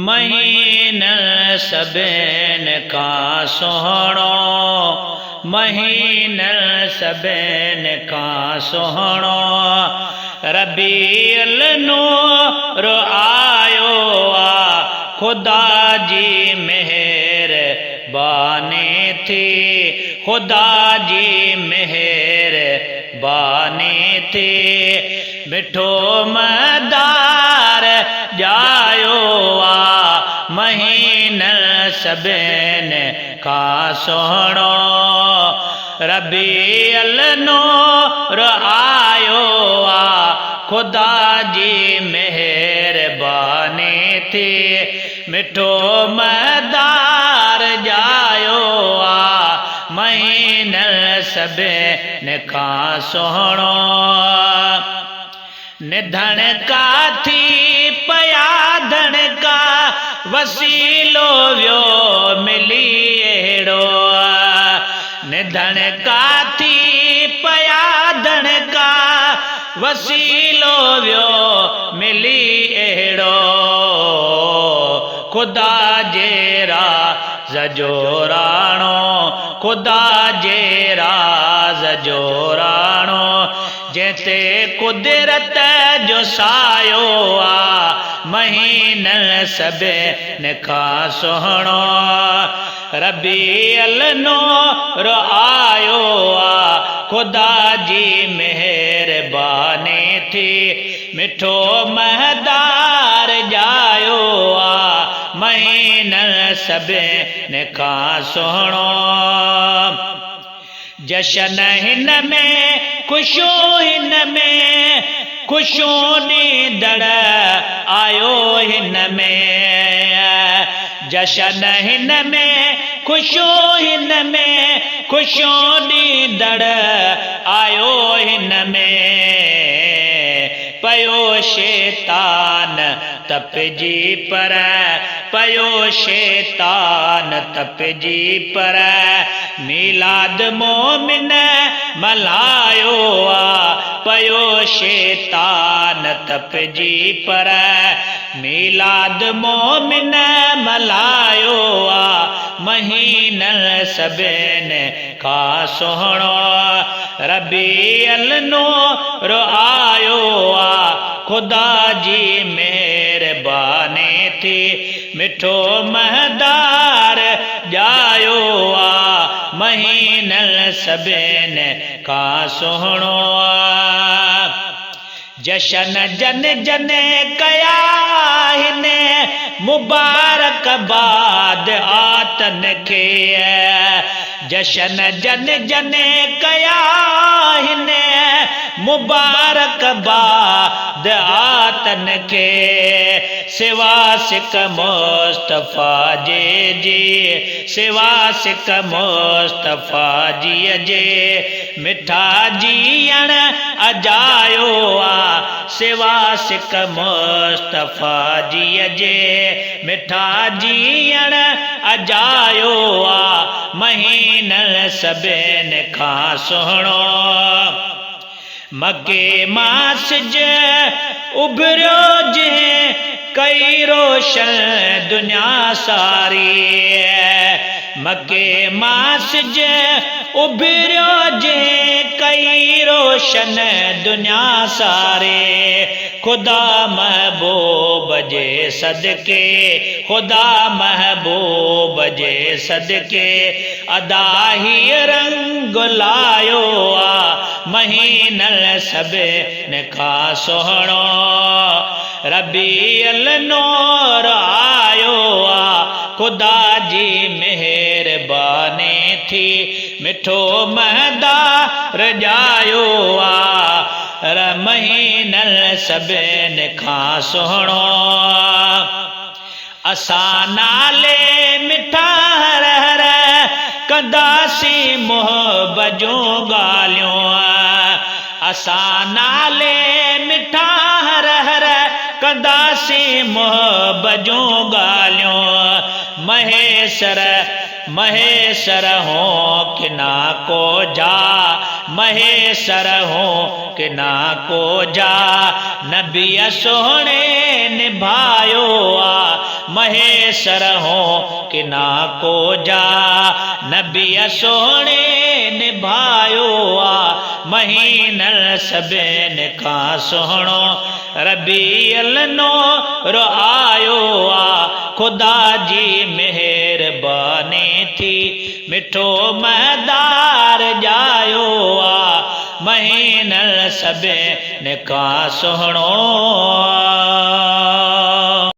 مهين سڀن کان سهڻو، مهين سڀن کان سهڻو، ربيع النور آيو آ، خدا جي مهرباني ٿي، خدا جي مهرباني ٿي، مٺو مدار ڄايو آ، مهين سڀن کان سهڻو، ربيع النور آيو آ، خدا جي مهرباني ٿي، مٺو مدار ڄايو آ، مهين سڀن کان سهڻو. نڌڻڪا ٿي پيا ڌڻڪا، وسيلو ويو ملي اهڙو. نڌڻڪا ٿي پيا ڌڻڪا، وسيلو ويو ملي اهڙو. خدا جي راز جو راڻو، خدا جي راز جو راڻو، جنهن تي قدرت جو سايو آ، مهين سڀن کان سهڻو، ربيع النور آيو آ، خدا جي مهرباني ٿي، مٺو مهدار ڄايو آ، مهين سڀن کان سهڻو. جشن هن ۾، خوشيون هن ۾، خوشيون ڏيندڙ آيو هن ۾. جشن هن ۾، خوشيون هن ۾، خوشيون ڏيندڙ آيو هن ۾. پيو شيطان تپجي پر، پيو شيطان تپجي پر، ميلاد مومن ملهايو آ، پيو شيطان تپجي پر، ميلاد مومن ملهايو آ، مهينن سڀن کان سهڻو ربيع النور آيو آ، خدا جي مهرباني ٿي، مٺو مهدار ڄايو آ، مهينن سڀن کان سهڻو آ. جشن جن جن ڪيا آهن، مبارڪ باد آتن کي. جشن جن جن ڪيا آهن، مبارڪ باد آتن کي. سوا سڪ مصطفيٰ جي جي، سوا سڪ مصطفيٰ جيء جي، مٺا جيئڻ اجايو آ، سوا سڪ مصطفيٰ جيء جي، مٺا جيئڻ اجايو آ، مهينن سڀن کان سهڻو. مڪي مان سج اڀريو جنهن ڪئي روشن دنيا ساري. مڪي مان سج اڀريو جنهن ڪئي روشن دنيا ساري. خدا محبوب جي صدقي، خدا محبوب جي صدقي، ادا هيء رنگ لايو آ، مهينل سڀن کان سهڻو، ربيع النور آيو آ، خدا جي مهرباني ٿي، مٺو مهدار ڄايو آ، مهينل سڀن کان سهڻو. اسان نالي مٺا هر هر ڪنداسين محب جون ڳالهيون. اسان نالي مٺا هر هر ڪنداسين محب جون ڳالهيون. مهيسر مهيسر هون ڪنا ڪو جا مهيسر هون ڪنا ڪو جا نبيء سهڻي نڀايو آ مهيسر هون ڪنا ڪو جا نبيء سهڻي نڀايو آ مهينن سڀن کان سهڻو ربيع النور آيو آ خدا جي مهرباني ٿي مٺو مهدار ڄايو آ مهينن سڀن کان سهڻو.